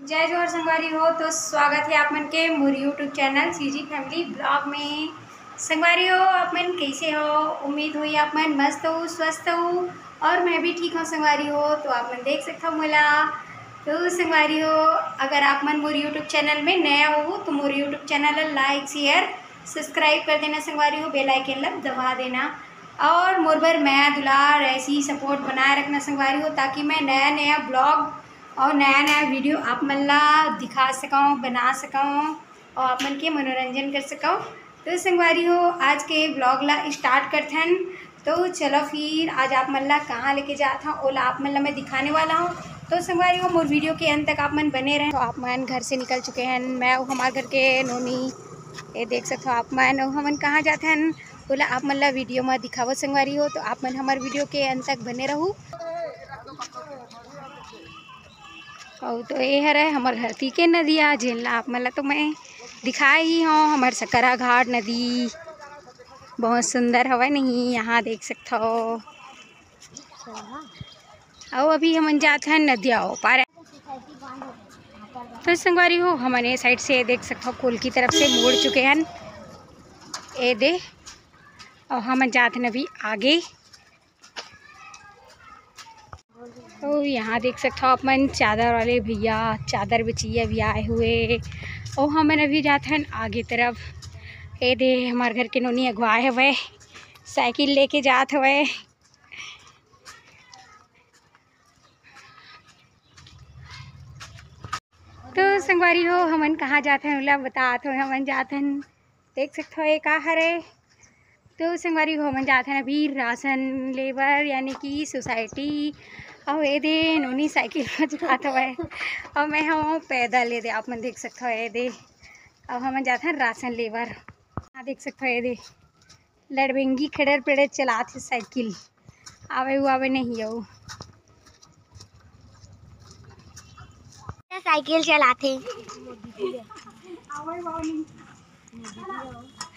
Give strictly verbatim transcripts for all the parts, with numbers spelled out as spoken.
जय जोहार संगवारी हो, तो स्वागत हे आप मन के मोर YouTube channel CG Family Vlog में। संगवारी हो, आप मन कइसे हो? उम्मीद होही आप मन मस्त हो, स्वस्थ हो, और मैं भी ठीक हूँ संगवारी हो। तो आप मन देख सकत हो मोला। तो संगवारी हो, अगर आप मन मोर YouTube चैनल में नया हो तो मोर YouTube चैनल ला like, share, subscribe कर देना संगवारी हो, bell icon ला दबा देना, और मोर बर मया दुलार ऐसी support बनाए रखना संगवारी हो, ताकि मैं नया नया vlog और नया नया video आप मन ला दिखा सकूँ, बना सकूँ और आप मन के मनोरंजन कर सकूँ। तो संगवारी हो, आज के vlog ला start करथन। तो चलो फिर आज आप मन ला कहाँ लेके जात हूँ, ओला आप मन ला मैं दिखाने वाला हूँ। तो संगवारी हो, मोर video के अंत तक आप मन बने रहें। तो आप मन घर से निकल चुके हैं, मैं अउ हमार घर के नोनी, ये देख सकत हो आप मन, अउ हमन कहाँ जात हन, ओला आप मन ला video में दिखावो संगवारी हो। तो आप मन हमार video के अंत तक बने रहू। अउ तो ये हरे हमर धरती के नदिया, जेन ला आप मन ला तो मैं दिखाए ही हूँ, हमर सकरा घाट नदी बहुत सुंदर हवय नहीं, यहाँ देख सकत हो। अउ अभी हमन जात हन नदिया ओ पार। तो संगवारी हो, हमन ए side से देख सकत हो, कोल की तरफ से मुड़ चुके हन। ए दे, अउ हमन जात हन अभी आगे। तो यहाँ देख सकत हो आप मन, चादर वाले भैया चादर बेचिया भी आए हुए। अउ हमन अभी जात हन आगे तरफ। ए दे, हमार घर के नोनी अगुवाए हवय, साइकिल लेके जात हवय। तो संगवारी हो, हमन कहाँ जात हन, ओला बतात हो, हमन जात हन, देख सकत हो, ये का हरे। तो संगवारी हो, हमन जात हन अभी राशन ले बर, यानी कि सोसाइटी। अउ ए दे नोनी साइकिल म जात हवय, अउ मैं हूँ पैदल। ए दे आप मन देख सकत हो, ए दे, अउ हमन जात हन राशन ले बर। हाँ, देख सकत हो, ए दे लड़बेंगी खड़र पेड़र चलात हे साइकिल, आवे उ आवे नहीं अउ। साइकिल चलाथे।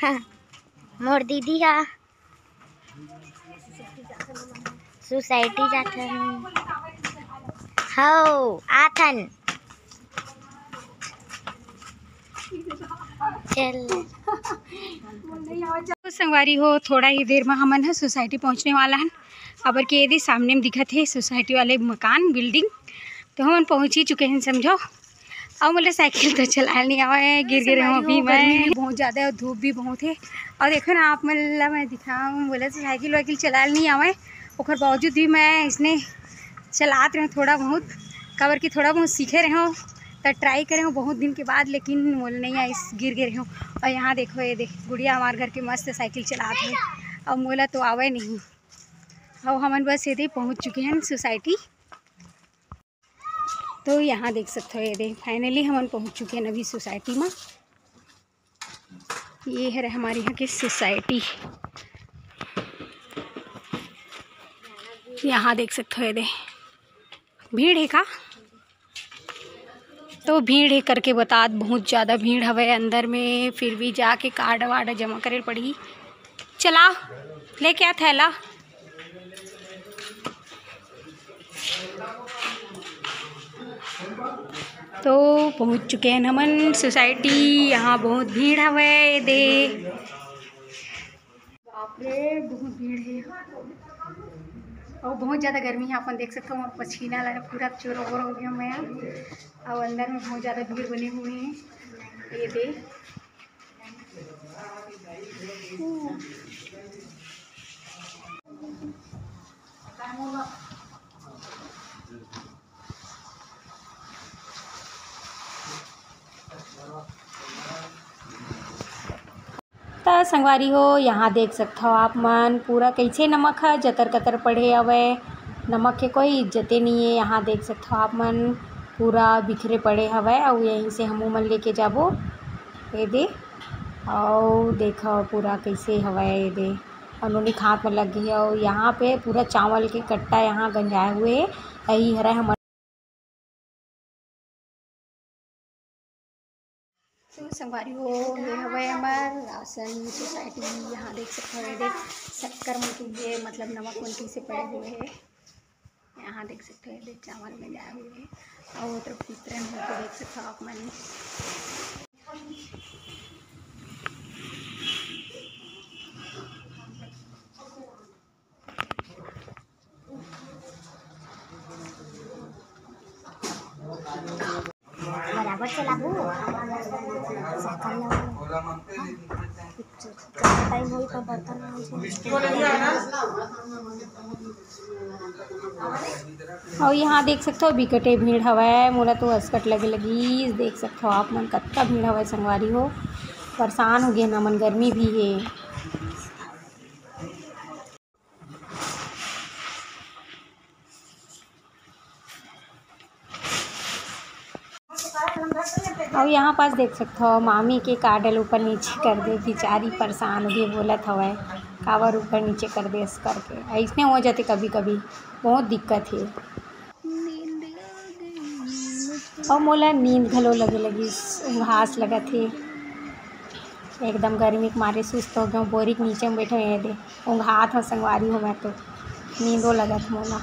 हाँ, मोर दीदी हा सोसाइटी जाथन। हौ, आथन। चल। तो संगवारी हो, थोड़ा ही देर में हमन ह सोसाइटी पहुँचने वाला हन। अबर के एदे सामने में दिखत हे सोसाइटी वाले मकान, बिल्डिंग। तो हमन पहुँच ही चुके हैं, समझो। अउ मोला साइकिल तो चलाए नहीं आवे, गिर गिरे हूँ अभी मैं। गर्मी भी बहुत ज़्यादा है और धूप भी बहुत है। और देखो ना, आप मन ला मैं दिखाऊँ, मोला तो साइकिल वाइकिल चलाए नहीं आवे, ओकर बावजूद भी मैं इसने चलात रहे हूँ थोड़ा बहुत, काबर कि थोड़ा बहुत सीखे रहे हूँ, तो ट्राई करे हूँ बहुत दिन के बाद, लेकिन मोला नहीं आइस, गिर गे रहे हूँ। और यहाँ देखो, ये देख, गुड़िया हमारे घर के मस्त साइकिल चलात है, और मोला तो आवे नहीं। और हमन बस ये दे पहुँच चुके हैं सोसाइटी। तो यहाँ देख सकते हो, ये दे, finally हमन पहुँच चुके हैं अभी सोसाइटी में। ये हरे हमारे यहाँ की सोसाइटी। यहाँ देख सकते हो, ये दे, भीड़ है का? तो भीड़ है करके बतात, बहुत ज़्यादा भीड़ हवे अंदर में, फिर भी जाके कार्ड वार्ड जमा करे पड़ही। चला, लेके आ थैला। तो पहुंच चुके हैं हमन सोसाइटी। यहाँ बहुत भीड़ हवे, ये दे, बाप रे, बहुत भीड़ है और बहुत ज़्यादा गर्मी है। अपन देख सकते हो, मोर पसीना लगा, पूरा चोरो बोरो हो गया मैं। और अंदर में बहुत ज़्यादा भीड़ बने हुए हैं, ये दे। त संगवारी हो, यहाँ देख सकथव आप मन पूरा कइसे नमक ह जतर कतर पड़े हवय। नमक के कोई इज्जते नइ हे। यहाँ देख सकथव आप मन पूरा बिखरे पड़े हवय, अउ यहीं से हमू मन लेके जाबो। ये दे, अउ देखव पूरा कइसे हवय ये दे, अउ नोनी के हाथ में लग गे हे। अउ यहाँ पे पूरा चावल के कट्टा यहाँ गंजाए हुए हे। यही हरय हमर तो संगवारी हो, ये हवय हमर राशन सोसाइटी। यहाँ देख सकते हो, ये देख शक्कर मन के, ये मतलब नमक मन कइसे पड़े हुए हे। यहाँ देख सकते हो, ये चावल में गए हुए हैं। और वो तरफ तीसरे में होके देख सकते हो आप मन। बराबर चलाबू। साइकिल ला। टाइम होई तो बर्तन मांजो। अउ यहाँ देख सकथो, बिकटे भीड़ हवय। मोला तो असकट लगे लगी। देख सकथो आप मन, कतका भीड़ हवय संगवारी हो। परेशान हो गे हमन, गर्मी भी हे। अउ यहाँ पास देख सकथो, मामी के कार्ड ल ऊपर नीचे कर दे, बिचारी परेशान होगे, बोलत हवय, "काबर ऊपर नीचे कर देस?" करके। अइसने हो जाथे कभी-कभी, बहुत दिक्कत हे। अउ मोला नींद घलो लगे लगिस, उंघास लगत हे। एकदम गर्मी के मारे सुस्त हो गए, बोरी के नीचे में बैठे हुए दे, उंघात हो संगवारी हो, मैं तो नींदो लगत मोला।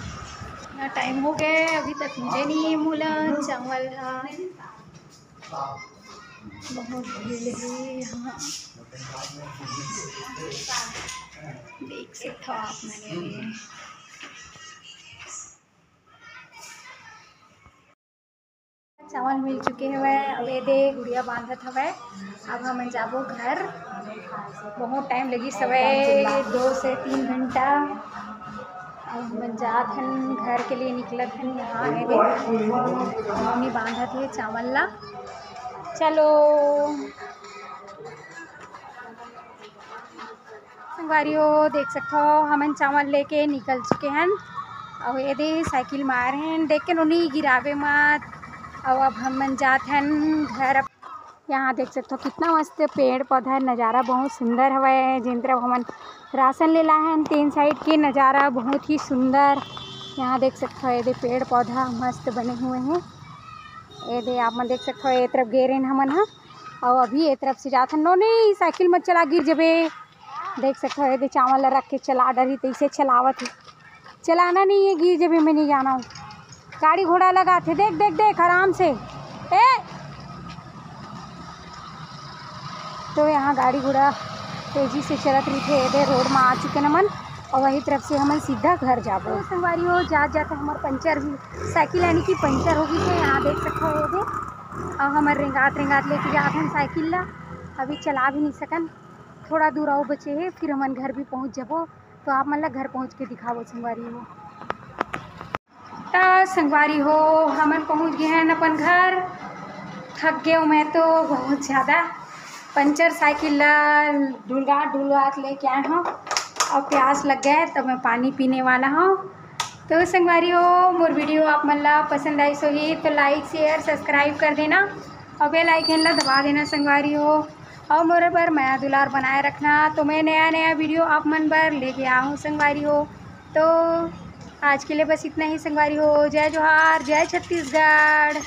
ना टाइम हो गए, अभी तक मुझे नहीं है मोला चावल हा। बहुत भीड़ है यहाँ, देख सकते हो आप। मैंने चावल मिल चुके हवय। अब ये दे गुड़िया बांधत हवय। अब हमन जाबो घर। बहुत टाइम लगी हवय, दो से तीन घंटा। अब हमन जात हन घर के लिए, निकलत हन। यहाँ है दे मम्मी बांधत हे चावल ला। चलो संगवारी हो, देख सकथो हमन चावल लेके निकल चुके हन। अउ ये दे साइकिल मार हन, देख के नोनी गिरावे मत। अउ अब हमन जात हन घर। यहाँ देख सकथो कितना मस्त पेड़ पौधा हे, नज़ारा बहुत सुंदर हवय। जेन तरफ हमन राशन ले लाए हन, तेन साइड के नज़ारा बहुत ही सुंदर। यहाँ देख सकथो ये दे पेड़ पौधा मस्त बने हुए हैं। ये दे आप मन देख सकथो, ये तरफ गे रेन हमन ह। अउ अभी ये तरफ से जात हन। नोनी, साइकिल मत चला, गिर जबे। देख सकथो, ये दे चावल ला रख के चला डरी, तइसे चलावत हे। चलाना नहीं है, गिर जबे, मैं नहीं जाना हूँ। गाड़ी घोड़ा लगाथे, देख, देख, देख, आराम से। ए! तो यहाँ गाड़ी घोड़ा तेजी से चलत रहिथे। ये दे रोड में आ चुके न मन, अउ वही तरफ से हमन सीधा घर जाबो। तो संगवारी हो, जात जात हमर पंचर भी, साइकिल यानी कि पंचर हो गई है। यहाँ देख सकथो, ये दे, अउ हमर रेंगात रेंगात लेके जात हन साइकिल ला। अभी चला भी नहीं सकन, थोड़ा दूर अउ बचे हे, फिर हमन घर भी पहुँच जाबो। तो आप मन ला घर पहुँच के दिखाबो संगवारी हो। त संगवारी हो, हमन पहुँच गए हन अपन घर। थक गए मैं तो बहुत ज़्यादा। पंचर साइकिल ला डुलगात डुलगात लेके आए हूँ, अउ प्यास लग गए तो मैं पानी पीने वाला हूँ। तो संगवारी हो, मोर वीडियो आप मन ला पसंद आइस होही तो like, share, subscribe कर देना अउ bell icon ला दबा देना संगवारी हो। अउ मोर बर मया दुलार बनाए रखना, तो मैं नया नया वीडियो आप मन बर लेके आहूँ संगवारी हो। तो आज के लिए बस इतना ही संगवारी हो। जय जोहार, जय छत्तीसगढ़।